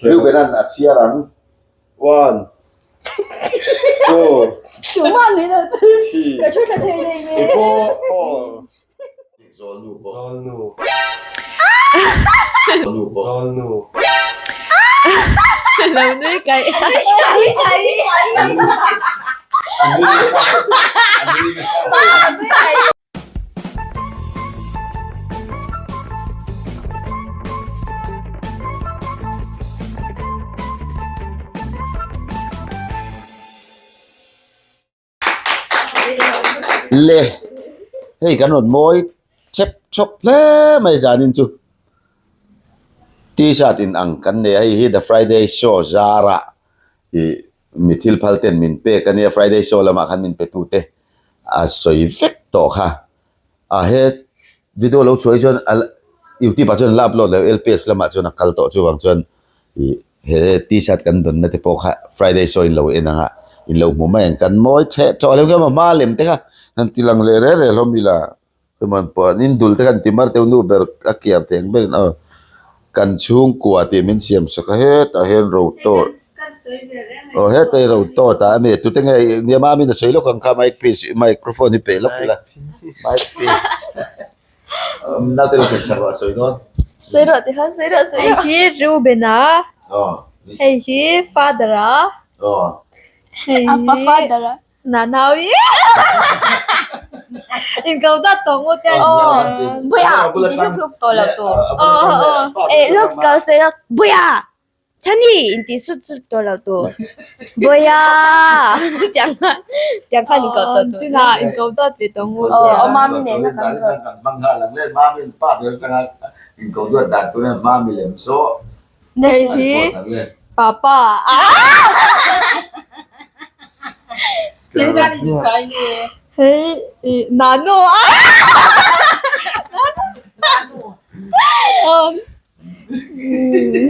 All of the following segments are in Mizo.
Reuben-a'n a chhiar ang. One, two, three, four. Zawlnu. Zawlnu. Zawlnu. Lo nui kaih. Le hei kan rawn mawi chep chawp hle mai zanin chu t-shirt in ang kan nei a hei hi the friday show zarah ih mi thil phal ten min pek a nia friday show lamah khan min pe tu te a sawi vek tawh kha. A he video lo chhuah hi chuan a youtube ah chuan la upload lo lps lamah chuan a kal tawh chuvang chuan ih he t-shirt kan dawnna te pawh kha friday show in lo en ang a in lo hmu mai ang kan mawi theh tawh lo khian hma lem te kha han ti lang leh reh reh hlawm ila chuman pawh an indul te kha an ti mar teuh nu ber a kiar thei ang berin aw kan chhungkua tih min siam sak a hetah hian rotor Aw heta hi ro tawt a ami tute nge nia mami in a sawi lawk ang kha mic piece microphone hi pe lawk ila mic piece naute lo thlen chak rawh a sawi dawn. Sawi rawh tikhan sawi rawh sawi rawh. Hei hi Reuben a hei hi father a hei hi Nanaui in ko dat tawh ngawt e. Buia i ti hluk hluk tawh lo tur. Eh looks ka sawi lawk Buia. Chhani intih sut sut tawh lo tur. Bawiha tiang khan tiang khan inkoh tawh tur. Chinah inkoh dawt ve tawh ngut. Aw aw mami nen a kan ruat. Kan hmang nghal ang le mami pa ber atanga inkoh duat dan tur hian mami lem saw Hei hi papa Hei nanu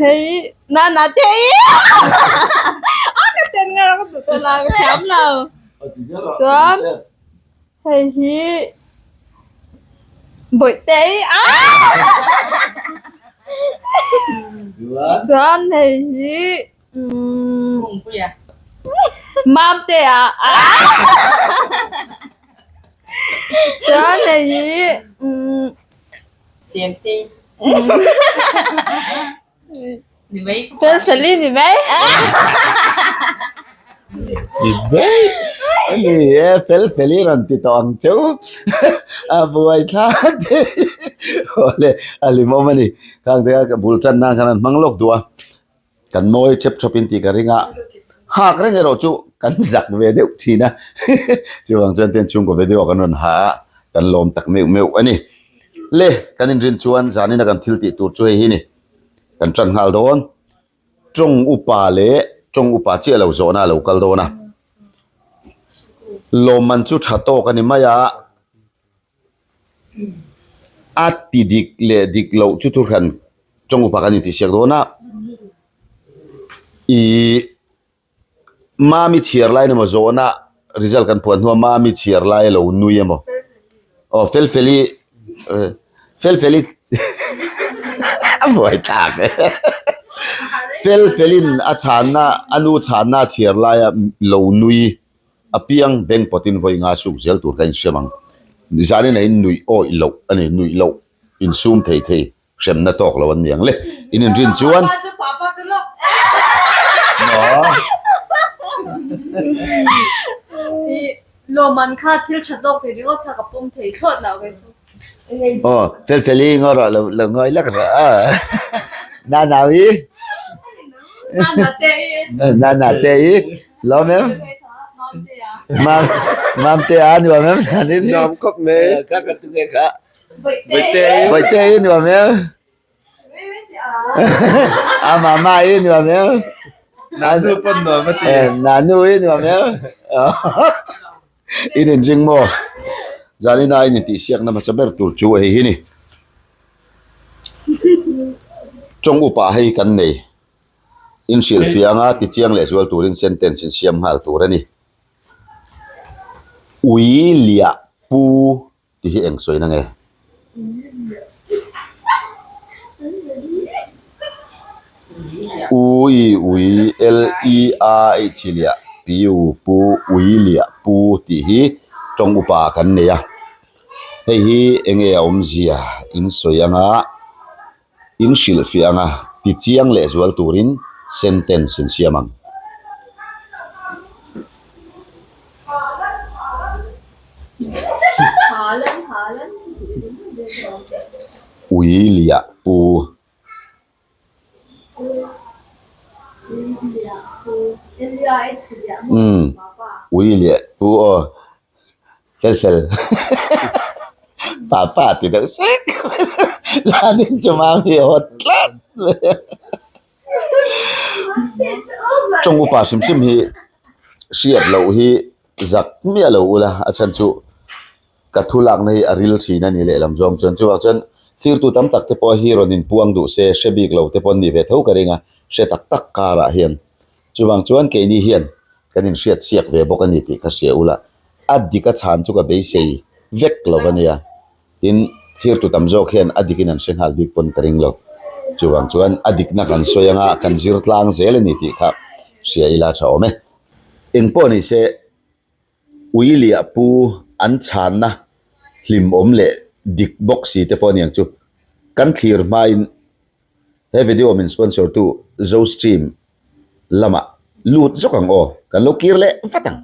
Hei na na che i a ka ten nga rak tu te la ka thiam lo chuan hei hi bawihte i a chuan hei hi mamte a chuan hei hi Felfeli ni mai. Ni mai. Ani e felfeli rawn ti tawh ang cheu. A buai thlak thei. Awle a hlimawm a ni. Khang te kha bul tan nan khan an hmang lawk duh a. Kan mawi thep thawp in tih ka ring a, hak reng erawh chu kan zak ve deuh thin a, chuvang chuan ten chhungkaw video ah kan rawn ha a, kan lawm tak meuh meuh a ni. Le, kan inrin chuan zanin a kan thil tih tur chu hei hi ni, kan tan nghal dawn, tawng upa leh tawng upa chiah lo zawhna a lo kal dawn a, lawmman chu tha tawk a ni mai a. A ti dik leh dik loh chu thu hran tawng upa kan intihsiak dawn a, ih mami chhiar lai emaw zawhna result kan phuan hnuah mami chhiar lai a lo nui emaw aw felfeli felfeli a buai thlak e felfelin a chhanna a nu chhanna a chhiar laia lo nui. A piang beng pawtin vawi nga suk zel tur ka insiam ang. Zanin a in nuih awih loh a ni, nuih loh insum thei thei hremna tawk lo an ni ang le. In inrin chuan. Lawmman kha thil tha tawk thei ringawt kha ka pawm thei thlawt lo kei chu. Aw, Felfeli ngaw rawh lo lo ngawi lak rawh a. Nana i. Nana te i. Nana te i. Lawm em? Mam Mamte a nuam em? Nuam khawp mai. Ka ka tu nge kha. Bawihtei. Bawihtei nuam em? A mama i nuam em? Nanu pawn nuam a ti. Nanu i nuam em? In inring maw? Zanina in intihsiakna hmasa ber tur chu hei hi ni. Tawng upa hei kan nei. In hrilhfiah anga tichiang leh zual turin sentence in siam nghal tur a ni. Ui liah pu tih hi eng sawina nge? U i ui L I A H liah P U pu ui liah pu tih hi tawng upa kan nei a hei hi eng nge a awmzia in sawi anga in hrilhfiah anga ti chiang leh zual turin sentence in siam ang. Ui liah pu. Umm ui liah pu aw fel fel papa ti deuh sek lanin chu mami a hawt tlat mai a tawng upa hrim hrim hi hriat loh hi zak miah lo ula a chhan chu. Ka thu lakna hi a ril thin a ni lehlam zawng chuan chuvang chuan thirtu tam tak te pawh hi rawn inpuang duh se hre bik lo te pawh an nih ve tho ka ring a, hre tak tak karah hian chuvang chuan keini hian kan inhriat siak ve bawk a ni tih ka hria ula a dik a chhan chu ka beisei vek lo a nia tin thirtu tam zawk hian a dikin an hre nghal bik pawn ka ring lo chuvang chuan a dikna kan sawi anga kan zir tlang zel a ni tih kha hria ila tha awm e engpawh ni se. Ui liah pu an chhanna hlimawm leh dik bawk si te pawh aniang chu kan thlir hmain he video min sponsor tu Zostream lamah lut zawk ang aw kan lo kir leh vat ang.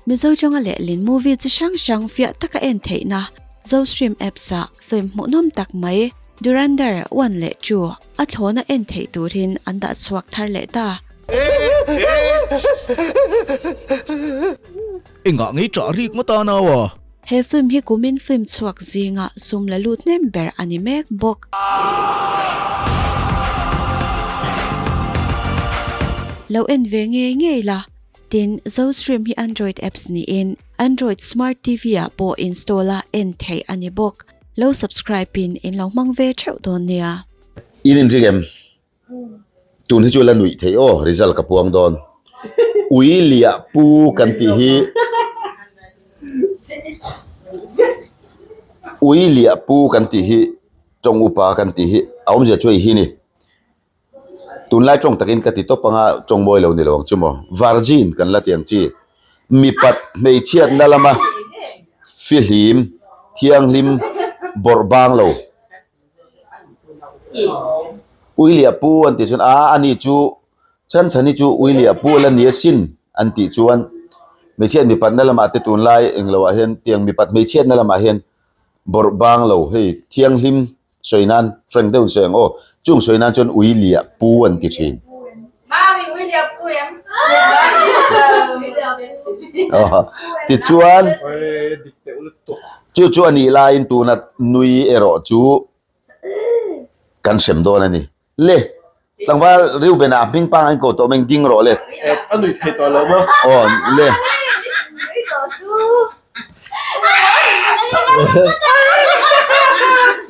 Mizo Chawnga lehlin movie chi hrang hrang fiah taka en theihna Zostream apps ah film hmuhnawm tak mai Durandar 1 leh 2 a thlawna en theih turin an dah chhuak thar leh ta. Engah ngei ṭah rik ngawt a nau a? He film hi kumin film chhuak zinga sum la lut hnem ber a ni mek bawk. Lo en ve ngei ngei la. Tin, Zostream hi Android apps niin Android Smart TV ah pawh install a en theih a ni bawk. Lo subscribe in in lo hmang ve theuh dawn nia. In inring em? Tun hi chu la nuih theih aw result ka puang dawn. Ui liah pu kan tih hi Ui liah pu kan tih hi tawng upa kan tih hi a awmzia chu hei hi ni. Tunlai tawng takin ka ti tawp anga tawng mawi lo ni lo ang chu maw. Virgin kan la ti ang chi. Mipat hmeichhiatna lama fihlim thianghlim bawrh bang lo. Ui liah pu an tih chuan a ani chu chhan chhan hi chu ui liah pu a la ni asin an tih chuan hmeichhiat mipatna lamah te tunlai englo ah hian tiang mipat hmeichhiatna lamah hian bawrh bang lo hei thianghlim sawi nan frank deuh in sawi ang aw chung sawi nan chuan ui liah pu an ti thin. Tichuan chu chu a nih laiin tuna nui erawh chu kan hrem dawn a ni. Le tlangval Reuben-a a hming pangai ko tawh mai ding rawh le. A nui thei tawh lo maw? Aw le.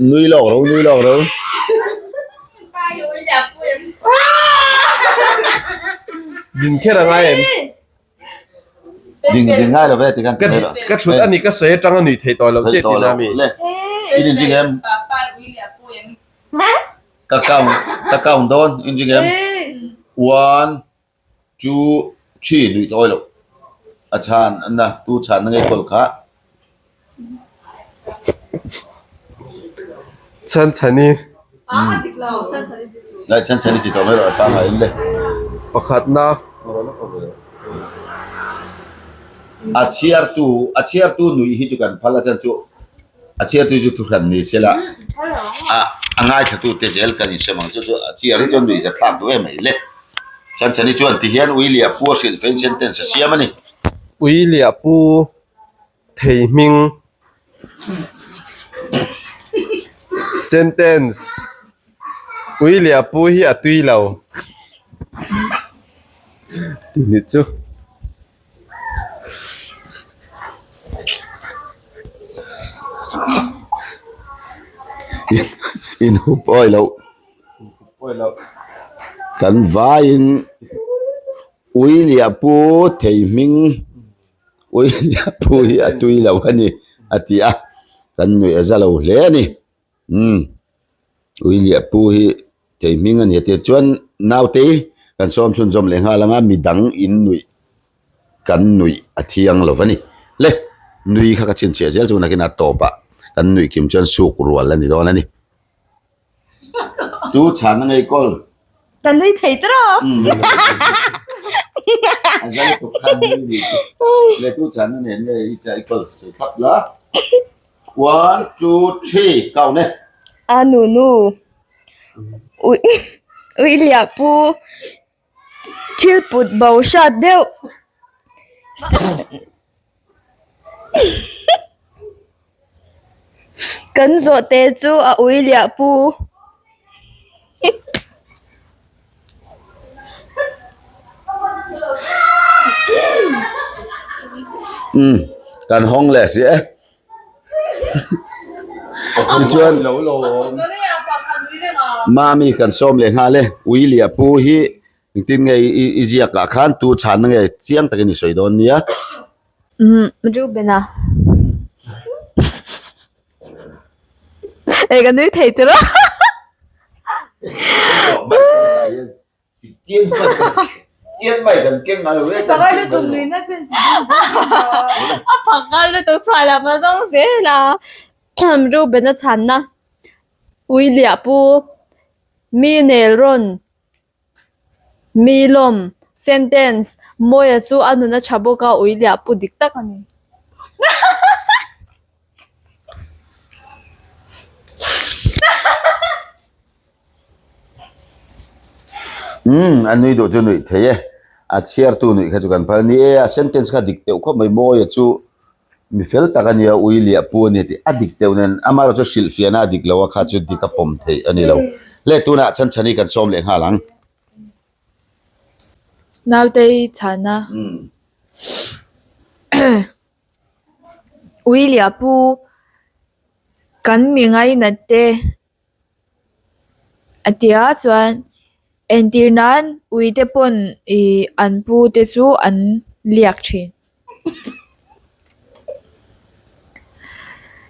Nui lawk ro nui lawk ro. Ding kher a ngai em? Ding ding ngai lo ve ti khan Ka ka thut ani ka sawi atang a nui thei tawh lo che ti na mi. Le. In in jing em? Ka count ka count dawn in jing em? 1 2 3 nui tawh lo. A chhan na tu chhan na ngei kawl kha. Chhan chhani. Lai chhan chhani ti tawh mai rawh a pangai in le. Pakhatna. A chhiartu a chhiartu nui hi chu kan phal a chan chu a chhiartu chu thuhran ni se la a a ngaithlatu te zel kan inhrem ang chu chu a chhiar hi chuan nuih zathlak duh em mai le. Chhan chhani chuan ti hian ui liah pu a hrilh fein sentence a siam a ni. Ui liah pu Thei hming Sentence Ui leh a pu hi a tui lo tih ni chu. Inhup awi loh. Kan vaiin ui leh a pu thei hming. Ui pu hi a tui lo a ni a ti a kan nuih a za lo hle a ni umm ui liah pu hi. Thei hming a ni a tia chuan naute kan sawm chhunzawm leh nghal anga midang in nuih kan nuih a thiang lo a ni. Le nui kha ka chhinchhiah zel chu nakin a tawpah kan nuih kim chuan suk rual a ni dawn a ni. Tu chhan a ngei kawl. Ka nui thei ta rawh. A zai tuk khan nui ni. Le tu chhan a nen nge i chai kawl sawi thlap la. One, two, three, kau ne. A nunu. Ui ui liah pu thil put bo hrat deuh. Kan zawhte chu a ui liah pu. Umm kan hawng leh hrih e. Tichuan Mami kan sawm leh nghal e ui liah pu hi engtin nge i ziak ah khan tu chhanna nge chiang takin i sawi dawn nia. Umm Reuben a. Ei ka nui thei tiraw. A phakar lutuk chhuah lam a zawng zel a. Reuben a chhanna ui liah pu mi nel rawn Mi lawm, sentence, Mawia chu a nun a tha bawk a, ui liah pu dik tak a ni. Umm, a nui duh chu nuih thei e. A chhiartu nuih kha chu kan phal. Ni e, a sentence kha dik deuh khawp mai. Mawia chu Mi fel tak a nia, ui liah pu a ni tih a dik deuh nen amaherawh chu hrilhfiahna a dik lo a kha chu dik a pawm theih a ni lo. Le tunah chhan hi kan sawm leh nghal ang. Nautei chhana ui liah pu kan mi ngainat te A tia chuan entir nan uite pawn ih an pu te chu an liak thin.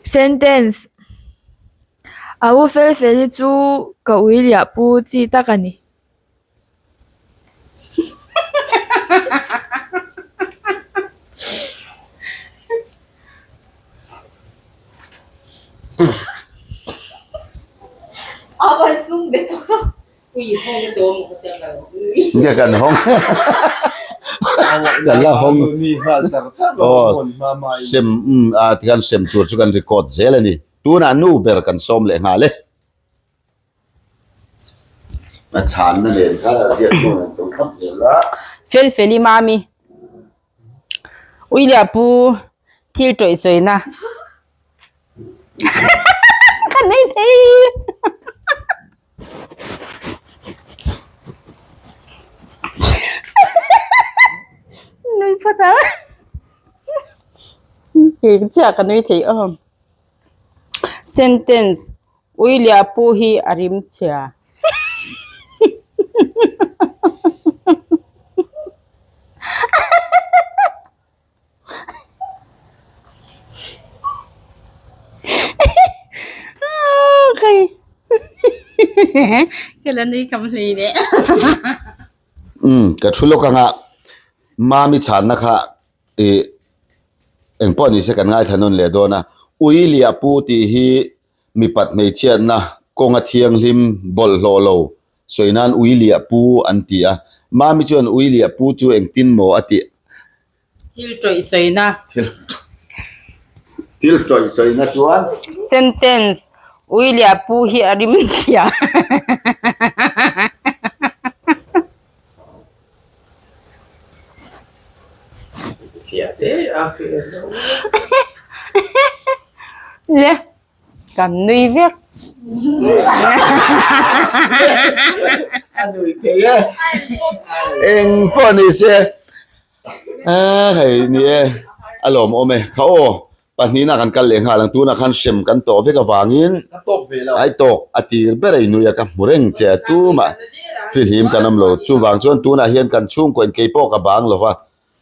Sentence A u fel fel hi chu ka ui liah pu chi tak a ni. Nge kan hawng kan la hawng aw sem a tikhan sem tur chu kan record zel a ni tunah nu ber kan sawm leh nghal e. A chhanna nen khan a ziak chuan an sawi thlap zel a. Felfeli Mami Uilia pu thil tawih sawina ka nei thei. Nui phawt a. Kei chiah ka nui thei aw. Sentence Uilia pu hi a rim chhia. Umm ka thu lawk anga Mami chhanna kha ih engpawh nise kan ngaithla nawn leh dawn a Uilia pu tih hi Mipat hmeichhiatna kawnga thianghlim bawlhhlawh lo sawi nan ui liah pu an ti a. Mami chuan ui liah pu chu engtin maw a tih? Thil tawih sawina. Thil tawih sawina chuan. Sentence, Ui liah pu hi a rim thiam. Le. Kan nui vek. A nui thei e. Eng pawh ni se. A hei ni e. A lawm awm e. Kha aw pahnihna kan kal leh nghal ang. Tunah khan hrem kan tawh vek avangin ai tawk a tir ber a inui a ka hmu reng che a tumah fihlim kan awm lo. Chuvang chuan tunah hian kan chhungkaw in keipawh ka bang lova.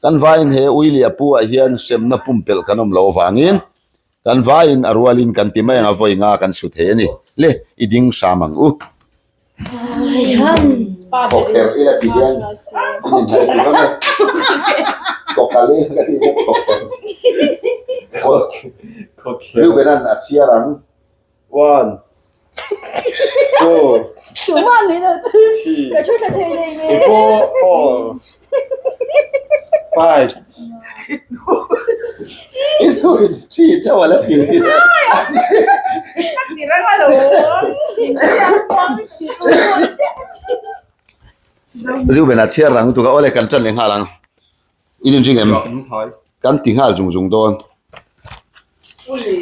Kan vaiin he ui leh a pu ah hian hremna pumpelh kan awm loh avangin Kan vaiin a rualin kan ti mai ang a vawi nga kan su thei a ni. Le, i ding hram ang u. Khawkherh ila ti hian in inhnaih tur ang e. Kawkal ila ka ti hian khawkherh. Khawkherh. Reuben-a'n a chhiar ang. One, two, three, four, four, five. I nu in thi chauh a la ti ti. Reuben a chhiar rang lutuk a, awle kan ṭan leh nghal ang. In inring em? Kan ti nghal zung zung dawn.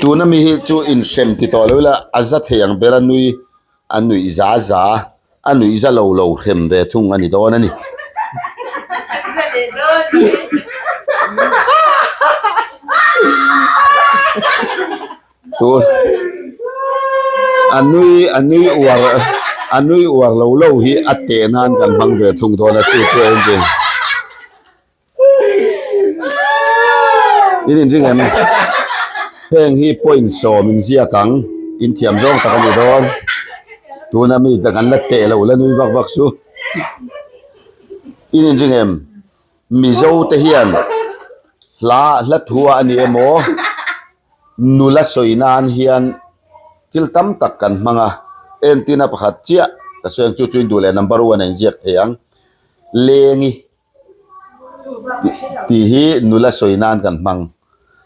Tuna mi hi chu inhrem ti tawh lo ila a za thei ang ber a nui a nuih za za a nuih za lo lo hrem ve thung a ni dawn a ni. Tun a nui a nui uar a nui uar lo lo hi a teh nan kan hmang ve thung dawn a chu chu a engtin. In inring em? Heng hi point sawm in ziak ang, in thiam zawng tak a ni dawn. Tuna mi te kan la teh lo la nui vak vak chu. In inring em? Mizo te hian hla hla thu a ni emaw nula sawi nan hian thil tam tak kan hmang a, entina pakhat chiah ka sawi ang chu chu in duh leh number one a inziak thei ang. Lengi. Tih hi nula sawi nan kan hmang.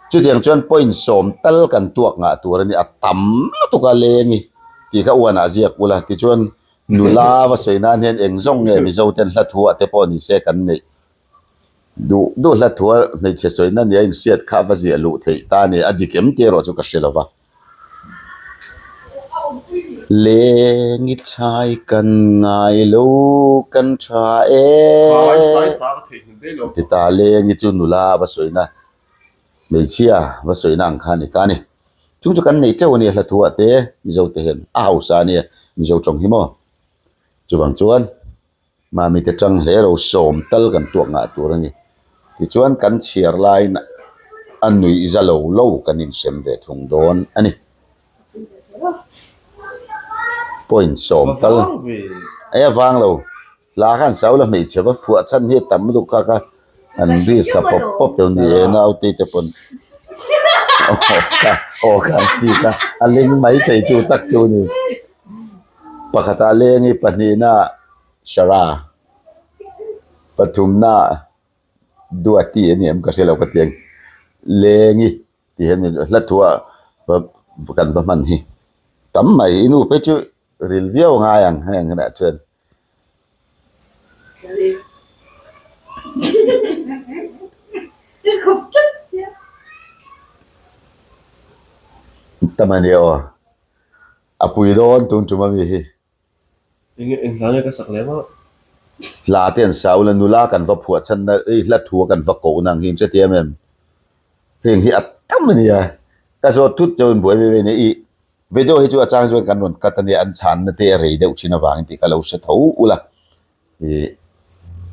Chutiang chuan point sawm tal kan tuak ngah tur a ni. A tam lutuk a leng i tih kha uanah ziak ula. Tichuan nula va sawi nan hian eng zawng nge Mizo ten hla thu ah te pawh ni se kan neih duh duh hla thu a hmeichhe sawi na nia inhriat kha va ziah luh theih ta a ni. A dik em tih erawh chu ka hre lo va. Leng i chhai kan ngai lo kan tha e. Ti ta leng i chu nula va sawi na hmeichhia va sawi na ang kha a ni ta a ni. Chung chu kan nei teuh a nia hla thu ah te Mizo te hian a hausa a nia Mizo tawng hi maw. Chuvang chuan. Mami te tang hle ro sawm tal kan tuak ngah tur a ni. Tichuan kan chhiar laiin a nuih za lo lo kan inhrem ve thung dawn a ni. Point sawm tal ei a vang lo. Hla khan Saula hmeichhe va phuah chhan hi a tam lutuk kha kha an risk thla pawp pawp deuh ni e naute te pawn aw kha an chik a a ling mai thei chu tak chu a ni. Pakhatah lengi pahnihna Shara, pathumna Duati a ni em ka hre lo ka ti ang lengi tih hian hla thuah kan va hman hi tam mai i nu phei chu ril viau a ngai ang heng hunah chuan. Tam a nia aw. A pui dawn tun tum ami hi. Enge eng hla nge ka sak lem a? Hla te an sa ula nula kan va phuah chhan na ei hla thu a kan va koh na ang hi in hre thiam em? Heng hi a tam a nia. Ka zawt thut chauh in buai mai mai a nia. I video hi chu a chang chuan kan rawn cut a nia an chhan na te a rei deuh thin avangin tih ka lo hre tho ula. I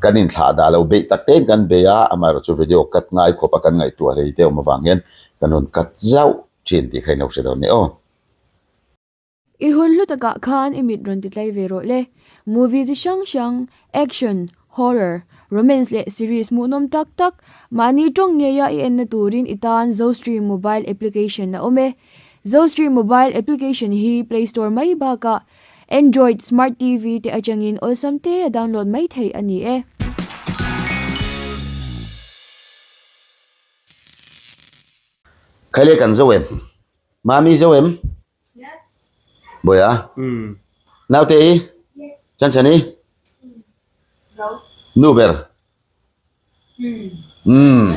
kan inthlah dah lo beih tak tein kan bei a amaherawh chu video cut ngai khawp a kan ngaihtuah rei deuh awm avang hian kan rawn cut zauh thin tih kha in lo hre dawn nia aw. I hun hlu takah khan i mit rawn ti tlai ve rawh le. Movie chi hrang hrang, action, horror, romance leh series hmuhnawm tak tak, mahni tawng ngeia i enna turin i tan Zostream mobile application a awm e. Zostream mobile application hi Play Store mai bakah Android Smart TV te atangin awlsam te a download mai theih a ni e. Khaile kan zo em? Mami zo em? Yes. Boya? Mm. Naute i? Yes. Chanchani? Zo. Nu ber? Mm.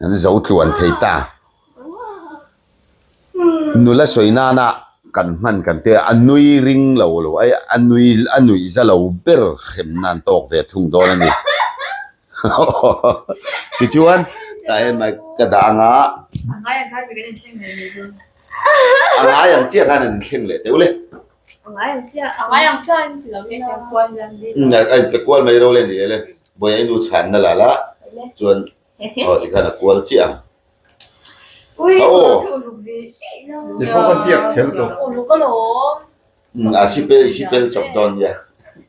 An zo tluan thei ta. Nula sawi nana kan hman kan te a nui ring lo lo ai a nui a nuih za lo ber hrem nan tawk ve thung dawn a ni. Tichuan tah hian mai ka dah anga A ngai ang khan mi kan inthleng leh mai dawn. A ngai ang chiah khan an inthleng leh teuh le. A ngai ang chiah. A ngai ang chiah in ti lo hian hian kual hian bi. A inpe kual mai ro le ni e le. Bawiha i nu chhanna la la chuan aw tikhan a kual chiah ang. Ui, Aw. uluk ve chiah ila. Ti pawh ka ziak chhel tawh. Uluk alawm. A sipel i sipel chawp dawn nia.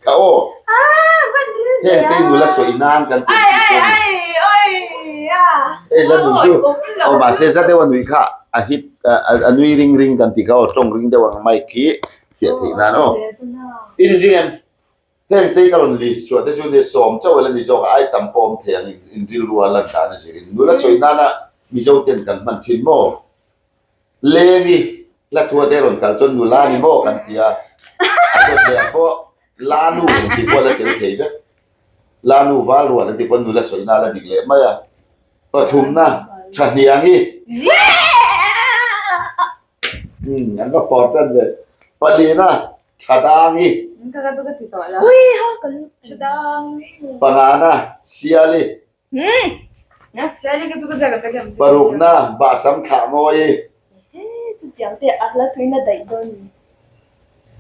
kha aw. Heng te nula sawi nan kan tih chi chu a ni. Hei la nui chu aw mahse za deuh a nui kha a hit a nui ring ring kan tih kha aw tawng ring deuh ang mic khi fiah theih nan aw. I rin ring em? Heng te ka rawn list chhuah te chu nia sawm chauh a la ni zawk a ai tam pawh awm thei ang in rilru a lan dan a zirin nula sawi nana Mizo ten kan hman thin maw? Lengi hla thua te rawn kal chuan nula ni maw kan ti a, a dawt leh ah pawh Lanu an tih pawh a la tel thei vek. Lanu val rual an tih pawh nula sawina a la dik leh mai a. Pathumna tha hniang hi. Umm an va pawr tan ve. Palina tha dang hi. Pangana siali. Parukna bahsam thlah mawi.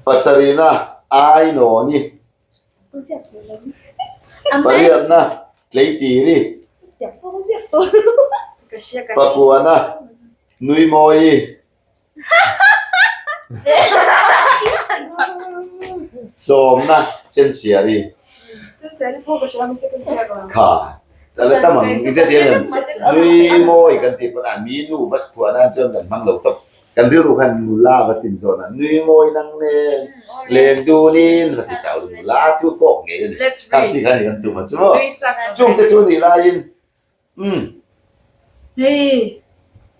Pasarihna Ainawni. Pariatna Tleitiri. Pakuana Nuimawi. Sawmna Sensiari kha chala tam ang inche chian em nui mawi kan tih pawn a mi nu va phuah nan chuan kan hmang lo tawp kan rilru khan nula va tin zawn a nui mawi nang nen leng dunin va ti tau nula chu kawk ngei a ni khang chi kha ni kan tum a chu chungte chu nih laiin Umm.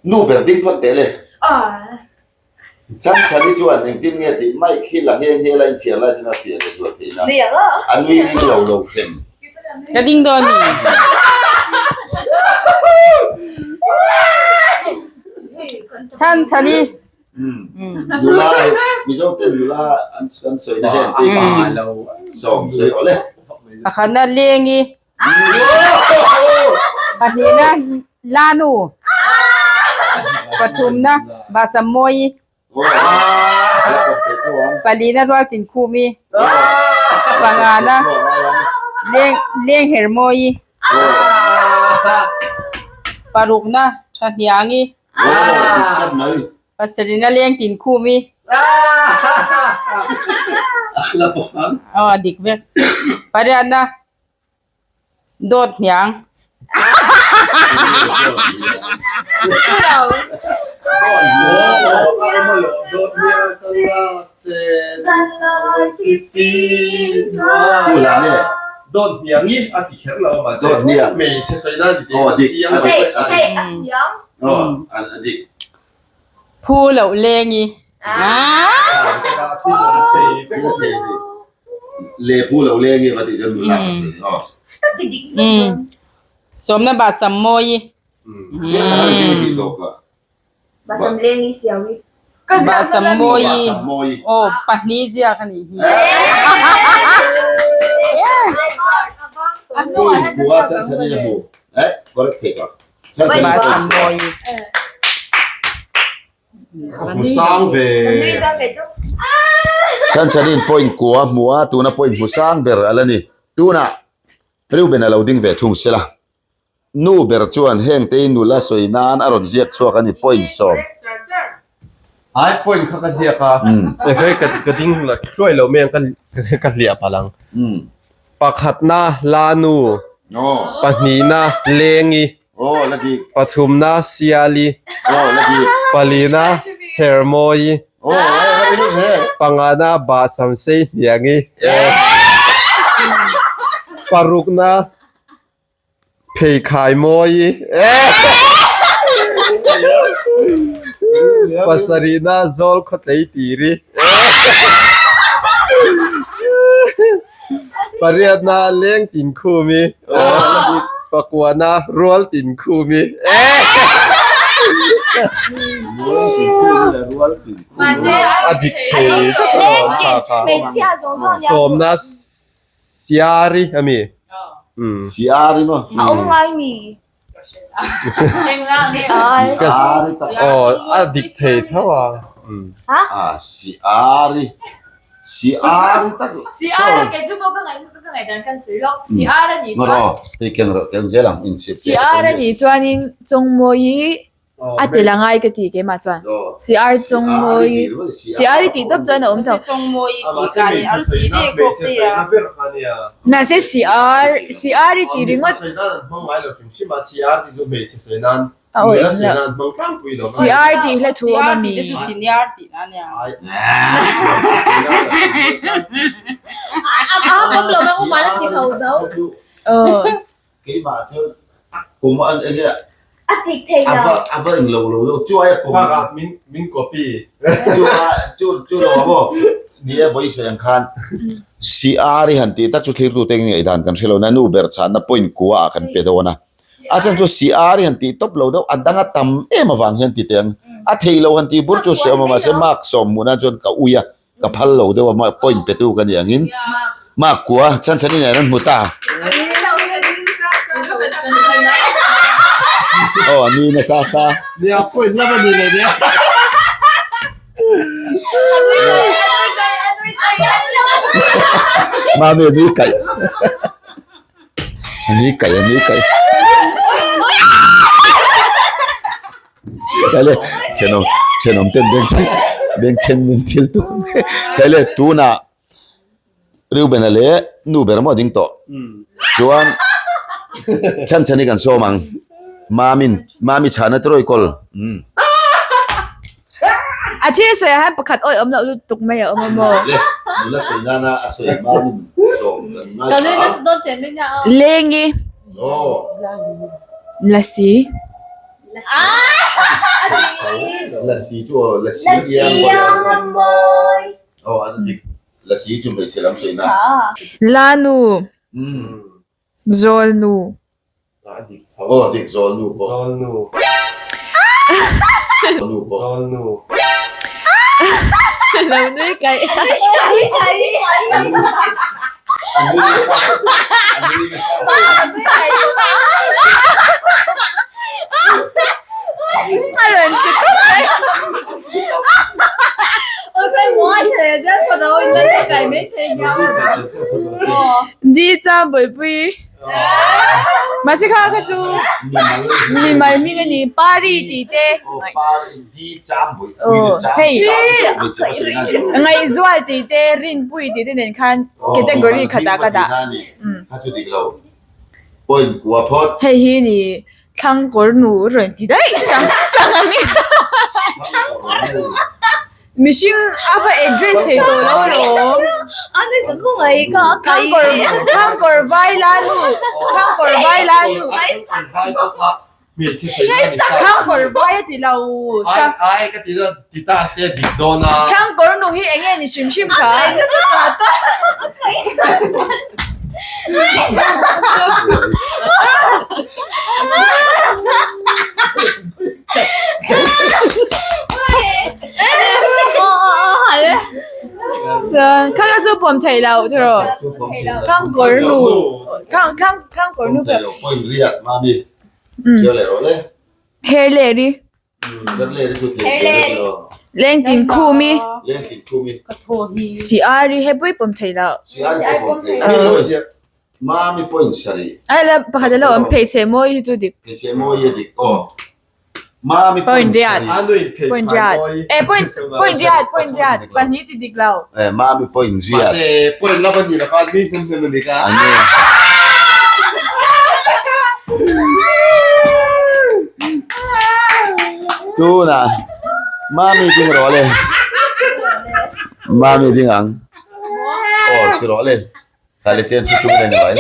Nu ber ding phawt teh le. Chhan chhan hi chuan engtin nge tih mic hi la nghe nghe la inchhiar lai chuan a fiah leh zual theih na. A nui ring lo lo hlem. Ka ding dawn ni. Chhan chhan hi. Nula Mizo ten nula an sawi na hian sawm sawi rawh le. Pakhatna lengi. Pahnihna Lanu, pathumna Basammawi, palina Rualtinkhumi, pangana Lenghermawi, parukna Thahniangi, pasarihna Lengtinkhumi. Aw dik vek. Pariatna Dawt hniang. Dawt hniang hi a ti kher lo a mahse hmeichhe sawi nan ti a chiang mai. Phu loh leng i. Le phu loh leng i va tih chuan nula ka sawi aw. Sawmna bahsam mawi i. Bahsam leng i siau i. Bahsam mawi i. Aw pahnih ziak a nih hi. Bahsam mawi i. Hmu sang ve. Chhan chhanin point kua hmu a, tuna point hmu sang ber a la ni. Tunah Reuben a lo ding ve thung sela. Nu ber chuan heng te nula sawi nan a rawn ziak chhuak a ni point sawm. Ai point kha ka ziak a, hei ka ding hluai lo mai ang ka hliah palh ang. Pakhatna Lanu, pahnihna Lengi, pathumna Siali, palina Hermawi, pangana Bahsamsei Hniangi, parukna Pheikhai mawi pasarihna zawl khawtlei tiri pariatna leng tin khumi pakuana rual tin khumi a dik thei vek alawm kha kha sawmna siari ami. Siari maw? A awm ngai mi? Siari tak. Aw, a dik thei tho a. Ah, siari. Siari tak. Siara kei chu pawh ka ngaih ka ngaih dan kan sawi lawk. Siara nih chuan. Ngaw, hei keng rawh keng zel ang in chip. Siara nih chuanin Chawngmawi. A tel a ngai ka ti keimah chuan. CR Chawngmawi CR i tih tawp chuan a awm tho. Mahse CR CR i tih ringawt. A awi awm loh. CR tih hla thu awm a mi. Aw. Keimah chu a kum a enge a tik thei lo a a va eng lo lo lo chu ai a kum Bakah min min copy chu a chu chu lo a maw ni e vawi sawi ang khan CR i han tih tak chu thlirtu te ngaih dan kan hre lo na nu ber chhanna point kua ah kan pe dawn a a chhan chu CR i han tih tawp lo deuh a dang a tam em avang hian ti teh ang a thei lo han tih bur chu hre awm a mahse mark sawm hmuh nan chuan ka ui a. Ka phal lo deuh a ma point pe tu ka nih angin Makua chhan chhan in an hmu ta. Aw a nui nasa sa. Nia point lam a ni leh nia. Mami a nui kaih. A nui kaih a nui kaih. Kaile thenawm thenawm ten beng chheng beng chheng min thil tuk kaile tunah Reuben-a leh nu ber maw a ding tawh chuan chhan chhan hi kan sawm ang Mamin Mami chhana te rawi kawl umm. A thil sawi ah hian pakhat awih awm loh lutuk mai a awm a maw? Le nula sawi nana a sawi Mamin sawm kan ngaithla a. Lengi. Aw. Lasi. Lasi chu aw lasi iang mawi. Aw a dik lasi chu hmeichhe lam sawi na. Lanu. Zawlnu. Aw dik zawlnu pawh. Zawlnu. Zawlnu pawh. Zawlnu. Lo nui kaih. A rawn ti tawp mai. Di chang Bawihpui. Mahse kha kha chu mimal hming a ni Pari tih te hei Ngaihzual tih te Rinpui tih te nen khan category khatah ka dah. Hei hi ni Thlangkawr nu rawn ti daih sang sang ang i Mihring a va address thei tawh lo alawm. Thlangkawr thlangkawr vai la nu thlangkawr vai la nu thlangkawr vai a ti lo sang thlangkawr nu hi eng nge ni hrim hrim kha. Chuan kha kha chu pawm theih loh tiraw thangkawr nu thang thang thangkawr nu her leh ri lengtin khumi si ar hi hepui pawm theih loh ai la pakhat a lo awm pheichhe mawi hi chu dik point riat point riat eh point point riat point riat pahnih ti dik lo eh mami point riat mahse point lama ni laka ni hmun hmun ani ka ani tuna mami ding rawh le mami ding ang oh ti rawh le Kha le tian chu chung reng mai.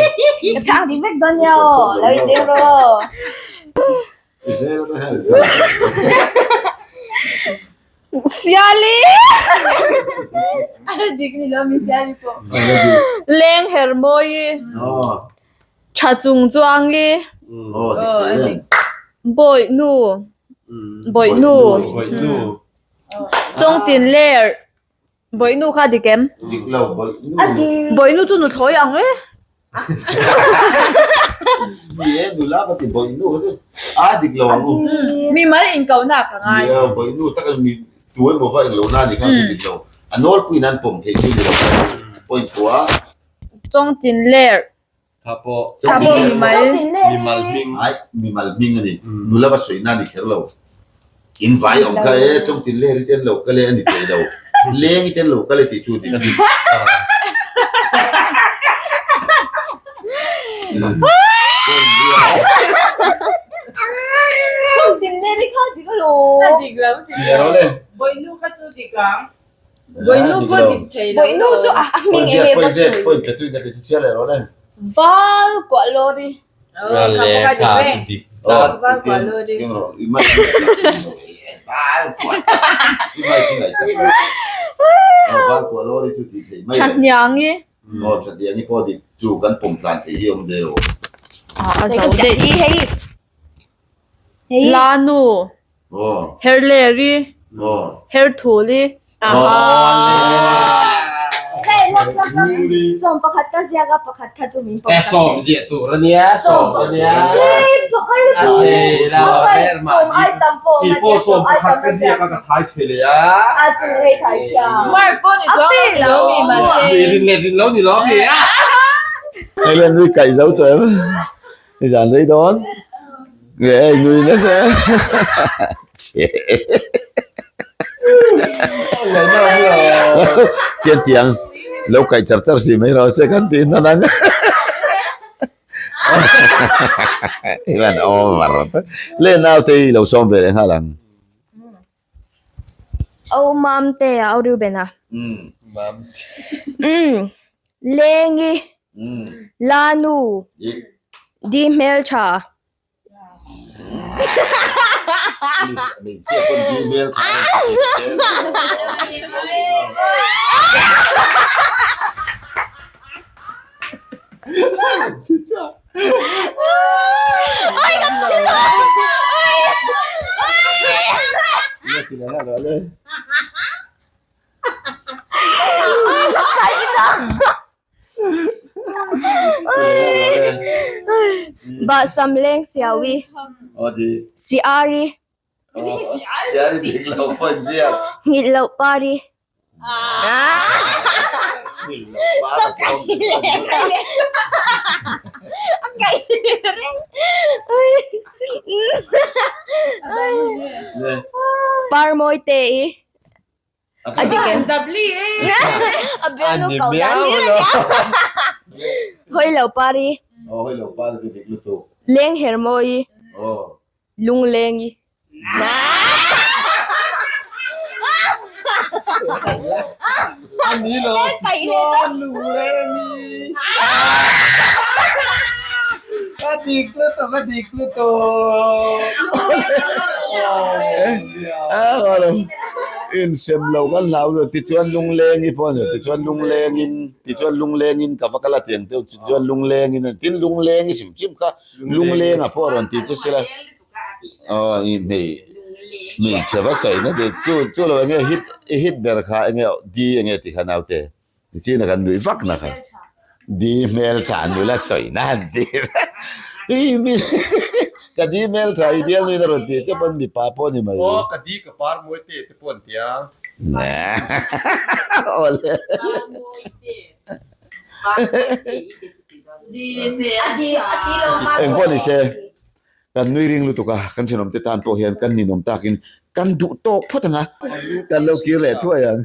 Ka chang ding vek dawn nia aw, lo in ding rawh. Siali! A dik ni lo mi siali pawh. Leng her mawi. Tha chung chuang i. Bawi nu. Bawi nu. Chawng tin ler. Bawihnu kha dik em? Dik lo, bawihnu. Bawihnu chu nuthlawi ang e. Ni e, nula ka ti bawihnu kha chu a dik lo ang u. Mi mal inkohna ka ngai. Nia, bawihnu taka mi tu emaw va englo na ni kha chu dik lo. A nawlpuiin an pawm theih chu ni lo. Point pawh a. Chawngtin ler. Tha pawh. Tha pawh mimal. Mimal hming. Ai, mimal hming a ni. Nula va sawi na ni kher lo. In vai awm kha e chawngtin ler i ten lo kal e a ni thei lo. Leng i ten lo kal e tih chu dik. Chawngtin ler i kha dik alo. A dik lo ti. Bawihnu kha chu dik ang. Bawihnu pawh dik thei lo. Bawihnu chu a hming enge va sawi. Point pe tuin ka ti chu chhiar leh rawh le. Val kuah lawri. Thahniangi. Lanu. Herleri. Herthuli. Sawm pakhat ka ziak a pakhat kha chu min pawm sak. Sawm ziah tur a nia sawm a nia. Sawm ai tam pawh Kei pawh sawm pakhat ka ziak a ka thai chhe leh a. A chu ngei thai chhia. Mark pawh ni chuang lo ni lo mi mahse. Mi rin leh rin lo ni lo mi a. Hei le nui kaih zo tawh em. Ni zan rei dawn. Nge ei nui nasa che. Tiang tiang lo kaih char char si mai rawh se kan tih hnan ang. Ivan over. Le naute i lo sawm ve leh nghal ang. Au Mamte a, au Reuben a. Mamte. Umm Lengi, Lanu, Di hmeltha. Hmeichhia pawn di hmeltha a rawn ti thei Bahsam leng siawi. Siari. Nghilh loh pari. Parmawi te i a dik em? A bialnu ko dan hi a Hawi lo pari. Leng her mawi. Lungleng i. Ani lo chuan lungleng i. A dik lutuk a dik lutuk. Insem lo kan hlau lo tichuan lungleng i pawh a ni tichuan lungleng in tichuan lungleng in ka va kal a tiang deuh tichuan lungleng in tin lungleng i hrim hrim kha Lungleng a pawh rawn ti chu sila aw i hmei hmeichhe va sawi na ti chu chu lo enge hit i hit ber kha enge di enge ti kha naute nichina kan nuih vak na kha di hmel tha nula sawi na han ti i mi ka di hmel tha i bial nuin a rawn ti te pawn mipa pawh ni mai aw ka di ka par mawi te te pawh an ti a awle Eng pawh ni se, kan nui ring lutuk a, kan thenawmte tan pawh hian kan ninawm takin kan duh tawk phawt ang a, kan lo kir leh thuai ang.